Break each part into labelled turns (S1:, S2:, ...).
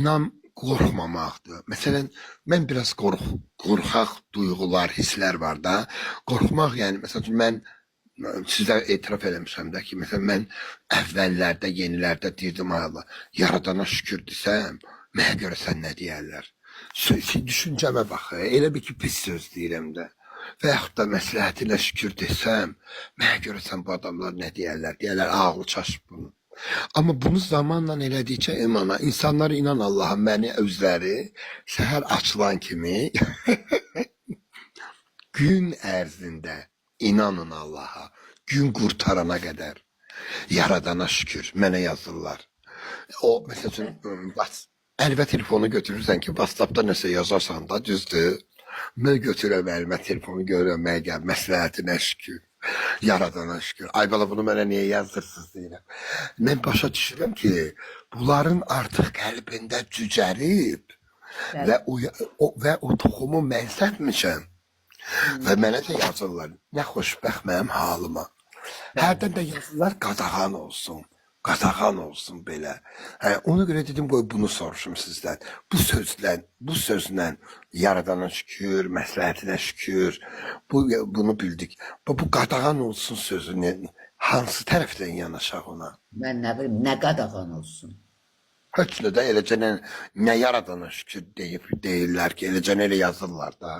S1: İnam qorxmamaqdır. Məsələn, mən biraz qorxaq duyğular, hisslər var da. Qorxmaq, yəni məsəl üçün mən sizə etiraf eləmişəm də ki, məsələn mən əvvəllərdə, yenilərdə deyirdim ay Allah, yaradana şükür desəm, mənə görə sən nə deyərlər? Düşüncəmə bax, elə bir ki pis söz deyirəm də. Və yaxud da məsləhətinə şükür desəm, mənə görə sən bu adamlar nə deyərlər? Deyərlər ağlı çaşıb bunun. Amma bunu zamanla elədikcə imana, insanlar inan Allaha məni özləri səhər açılan kimi gün ərzində inanın Allaha, gün qurtarana qədər yaradana şükür mənə yazırlar. O məsəl üçün əlbə telefonu götürürsən ki, WhatsApp-da nəsə yazarsan da, düzdür? Mən götürürəm əlimə telefonu görürəm, mənə gəl, məsləhətinə şükür. Yaradana şükür. Ay bala bunu mənə niyə yazdırsınız deyirəm. Mən başa düşürəm ki, bunların artıq qəlbində cücərib və o toxumu mən səpmişəm. Və mənə də yazırlar, nə xoşbəxt mənim halıma. Hərdən də yazırlar, qadağan olsun. Qadağan olsun belə. Hə, ona görə dedim qoy bunu soruşum sizdən. Bu sözlə yaradana şükür, məsləhətinə şükür. Bunu bildik. Bu qadağan olsun sözünü hansı tərəfdən yanaşaq ona?
S2: Mən nə bilim, nə qadağan olsun?
S1: Heç nə də eləcə nə yaradana şükür deyib deyirlər ki, eləcə elə yazırlar da.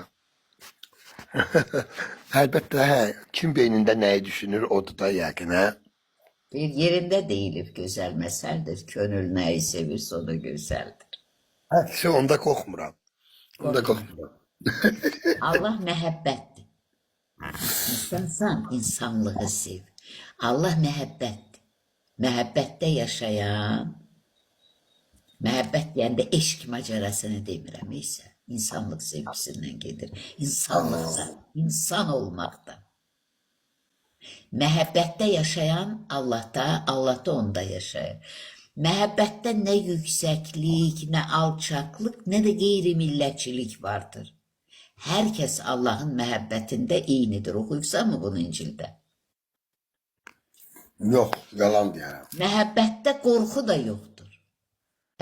S1: Əlbəttə, hə, kim beynində nəyi düşünür, odur da yəqin, hə?
S2: Bir yerində deyilib gözəl məsəldir. Könül nəyi sevirsə o da gözəldir.
S1: Hə, onda qorxmuram. Onda qorxmuram.
S2: Allah məhəbbətdir. İnsansan, insanlığı sev. Allah məhəbbətdir. Məhəbbətdə yaşayan, məhəbbət deyəndə eşq macarasını demirəm isə. İnsanlıq sevgisindən gedir. İnsanlıqda, insan olmaqda. Məhəbbətdə yaşayan Allahda, Allah da onda yaşayır. Məhəbbətdə nə yüksəklik, nə alçaqlıq, nə də qeyri-millətçilik vardır. Hər kəs Allahın məhəbbətində eynidir. Oxuyubsan mı bunu İncildə?
S1: Yox, yalan deyərəm.
S2: Məhəbbətdə qorxu da yoxdur.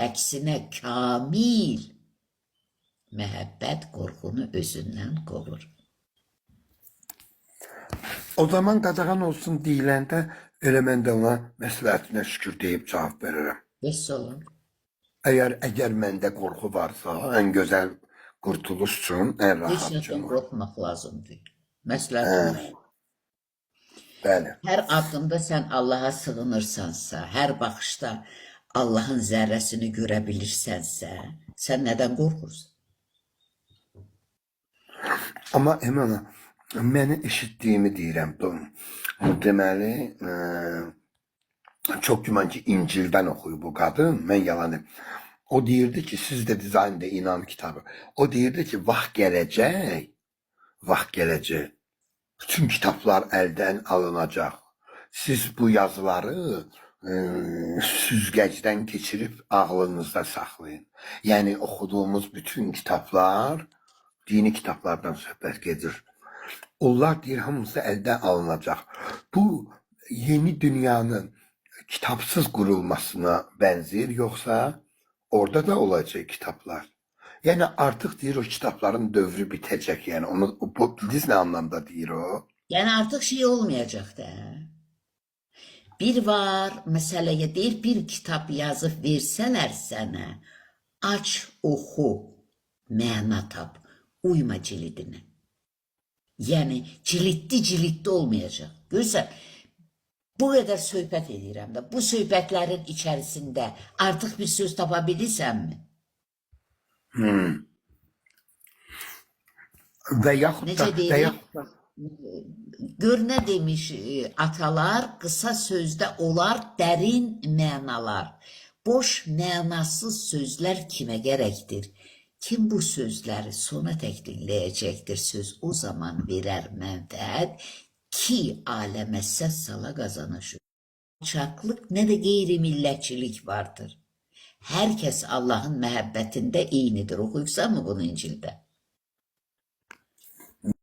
S2: Əksinə kamil məhəbbət qorxunu özündən qovur.
S1: O zaman qadağan olsun deyiləndə elə mən də ona məsləhətinə şükür deyib cavab verirəm.
S2: Vəssalam.
S1: Əgər məndə qorxu varsa, ən gözəl qurtuluş üçün, ən
S2: Heç
S1: rahat
S2: nədən
S1: üçün.
S2: qorxmaq lazım deyil. Məsləhətim.
S1: Bəli.
S2: Hər addımda sən Allaha sığınırsansa, hər baxışda Allahın zərrəsini görə bilirsənsə, sən nədən qorxursan?
S1: Amma Emana, məni eşitdiyimi deyirəm. Deməli, çox güman ki, İncildən oxuyub bu qadın, mən yalan deyim. O deyirdi ki, siz də dizaynda inan kitabı. O deyirdi ki, vaxt gələcək, vaxt gələcək. Bütün kitablar əldən alınacaq. Siz bu yazıları süzgəcdən keçirib ağlınızda saxlayın. Yəni oxuduğumuz bütün kitablar, dini kitablardan söhbət gedir. Onlar deyir, hamısı əldən alınacaq. Bu yeni dünyanın kitabsız qurulmasına bənzəyir, yoxsa orada da olacaq kitablar? Yəni artıq deyir o kitabların dövrü bitəcək. Yəni onu bu bildiniz nə anlamda deyir o?
S2: Yəni artıq şey olmayacaq da. Bir var, məsələyə deyir, bir kitab yazıb versələr sənə, aç, oxu, məna tap, uyma cilidinə. Yəni cilitli-cilitli olmayacaq. Görürsən, bu qədər söhbət edirəm də, bu söhbətlərin içərisində artıq bir söz tapa bilirsənmi?
S1: Və yaxud da,
S2: Necə
S1: və
S2: deyirik?
S1: yaxud da
S2: Gör nə demiş atalar, qısa sözdə olar dərin mənalar. Boş, mənasız sözlər kimə gərəkdir? Kim bu sözləri sona tək dinləyəcəkdir, söz o zaman verər mənfəət ki, aləmə səs sala qazana şükür. Alçaqlıq, nə də qeyri-millətçilik vardır. Hər kəs Allahın məhəbbətində eynidir. Oxuyubsan mı bunu İncildə?